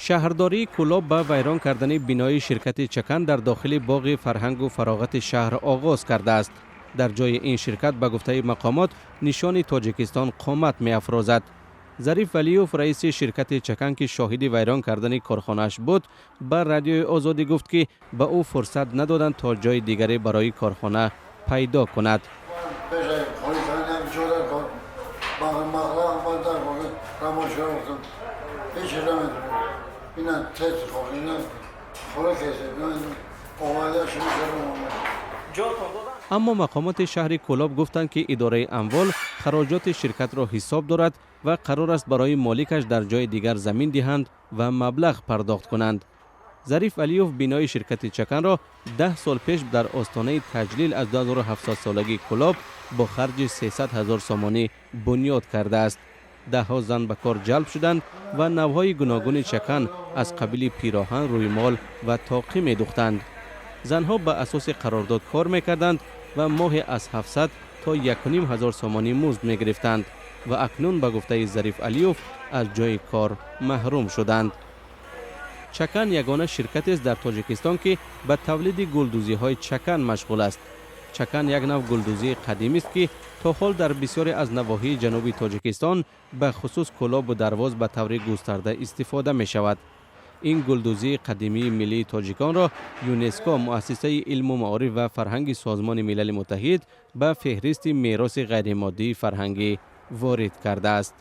Шаҳрдории Кӯлоб ба вайрон кардани бинои ширкати «Чакан» дар дохили боғи фарҳангу фароғати шаҳр оғоз кардааст. Дар ҷои ин ширкат, ба гуфтаи мақомот, нишони Тоҷикистон қомат меафрозад. Зариф Валиёв, раиси ширкати «Чакан», ки шоҳиди вайрон кардани корхонааш буд, ба Радиои Озодӣ гуфт, ки ба ӯ фурсат надоданд, то ҷои дигаре барои корхона пайдо кунад. Пешай холи кардам, чодар кор мағла дар рамошо гуфтам, ҳеч наметавонам. Ина тез хор, ина хора кесе омада шумо омада. Аммо мақомоти шаҳри Кӯлоб гуфтанд, ки идораи амвол хароҷоти ширкатро ҳисоб дорад ва қарор аст барои моликаш дар ҷои дигар замин диҳанд ва маблағ пардохт кунанд. Зариф Алиёв бинои ширкати «Чаканро» 10 сол пеш дар остонаи таҷлил аз 2700-солагии Кӯлоб бо харҷи 300 ҳазор сомонӣ бунёд кардааст. Даҳҳо зан ба кор ҷалб шуданд ва навъҳои гуногуни чакан аз қабили пироҳан, рӯймол ва тоқӣ медӯхтанд. Занҳо ба асоси қарордод кор мекарданд ва моҳе аз 700 то 1,5 ҳазор сомонӣ музд мегирифтанд ва акнун, ба гуфтаи Зариф Алиёв, аз ҷои кор маҳрум шуданд. «Чакан» ягона ширкатест дар Тоҷикистон, ки ба тавлиди гулдӯзиҳои чакан машғул аст. Чакан як нав гулдӯзии қадимист, ки то ҳол дар бисёре аз навоҳии ҷануби Тоҷикистон, ба хусус Кӯлобу Дарвоз, ба таври густарда истифода мешавад. Ин гулдӯзии қадимии миллии тоҷиконро ЮНЕСКО, муассисаи илму маориф ва фарҳанги Созмони Милали Муттаҳид, ба феҳристи мероси ғайримоддии фарҳангӣ ворид кардааст.